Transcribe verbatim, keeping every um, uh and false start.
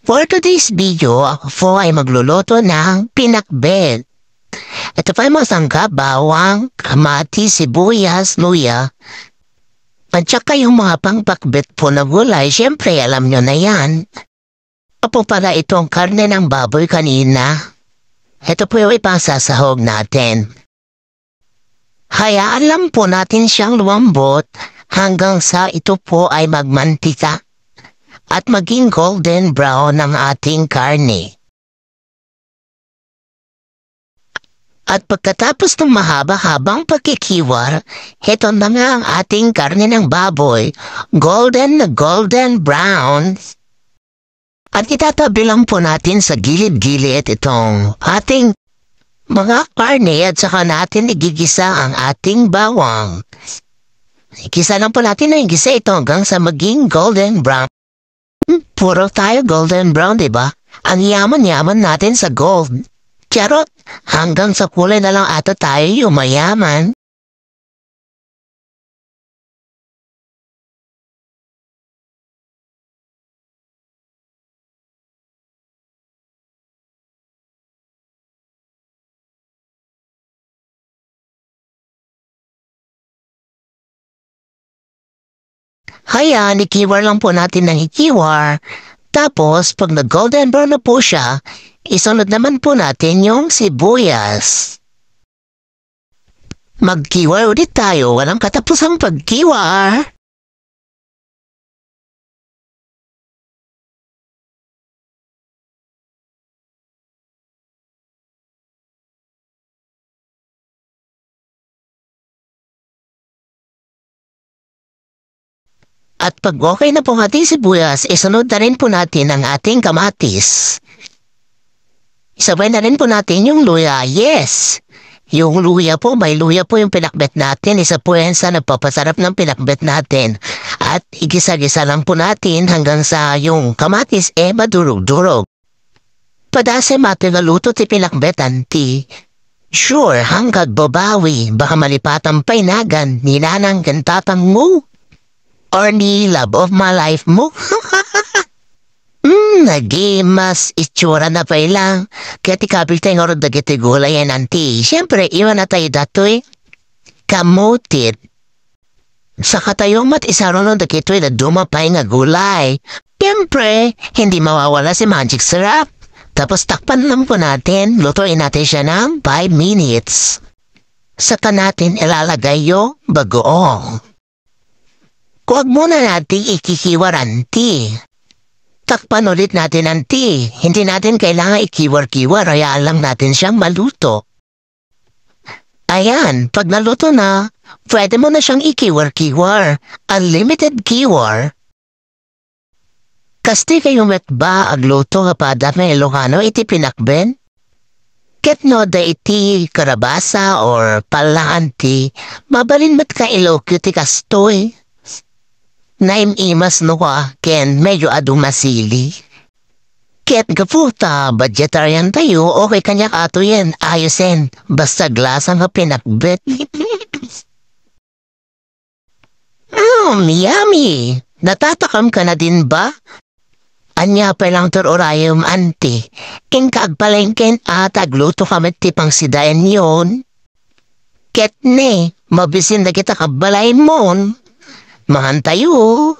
For today's video, ako po ay magluluto ng pinakbet. Ito po ay mga sangkap, bawang, kamatis, sibuyas, luya. At saka yung mga pangpakbet po na gulay, siyempre alam nyo na yan. Apo pala itong karne ng baboy kanina. Ito po yung ipasasahog natin. Hayaan lang po natin siyang lumambot hanggang sa ito po ay magmantika at maging golden brown ang ating karne. At pagkatapos ng mahaba-habang pagkikiwar, heto na nga ang ating karne ng baboy, golden na golden brown. At itatabi lang po natin sa gilid-gilid itong ating mga karne at saka natin igigisa ang ating bawang. Igisa lang po natin na igisa ito hanggang sa maging golden brown. Hmm, puro tayo golden brown, di ba? Ang yaman-yaman natin sa gold. Charot! Hanggang sa kulay na lang ata tayo yumayaman. Ayan, ikiwar lang po natin ng ikiwar. Tapos, pag nag-golden brown na po siya, isunod naman po natin yung sibuyas. Magkiwar ulit tayo, walang katapusang pagkiwar. At pag okay na po ang ating sibuyas, isunod na rin po natin ang ating kamatis. Isabay na rin po natin yung luya. Yes! Yung luya po, may luya po yung pinakbet natin. Isa po yan sa nagpapasarap ng pinakbet natin. At igisa-gisa lang po natin hanggang sa yung kamatis, eh, madurog-durog. Padasem a ti naluto ti pinakbet, anti. Sure, hangkag babawi, baka malipatan pay nagan ni nanang ken tatang mo. Or ni love of my life mo. Hmm, nagi mas itsura na pay lang. Kaya ti kabil tayo nga dagiti gulay yan, anti. Siyempre, iwan na tayo datoy. Kamutit. Sakatayo met isaro no dagitoy dadduma pay nga gulay. Siyempre, hindi mawawala si Magic Sarap. Tapos takpan lang po natin, lutuin natin siya ng five minutes. Saka natin ilalagay yung bagoong. Huwag muna natin ikikiwar, anti. Takpan ulit natin, anti. Hindi natin kailangan ikiwar-kiwar, hayaan lang natin siyang maluto. Ayan, pag naluto na, pwede mo na siyang ikiwar-kiwar. Unlimited kiwar. Kasta kayo met ba agluto nga pada nga Ilocano iti pinakbet? Ket no adda iti karabasa or palla, anti, mabalin met nga ilokyo ti kastoy. Naim-imas no ka, ken medyo adu masili. Ket gapu ta vegetarian tayo, okay kaniak atoyen, ayosen, basta aglasa nga pinakbet. Mm, yummy! Natatakam ka na din ba? Ania pay lang ti urayem, anti. Inka agpalengken a ta agluto ka met ti pangsidaenyon. Ket ne, mabisin dagita kabbalayemon. Mangan tayo.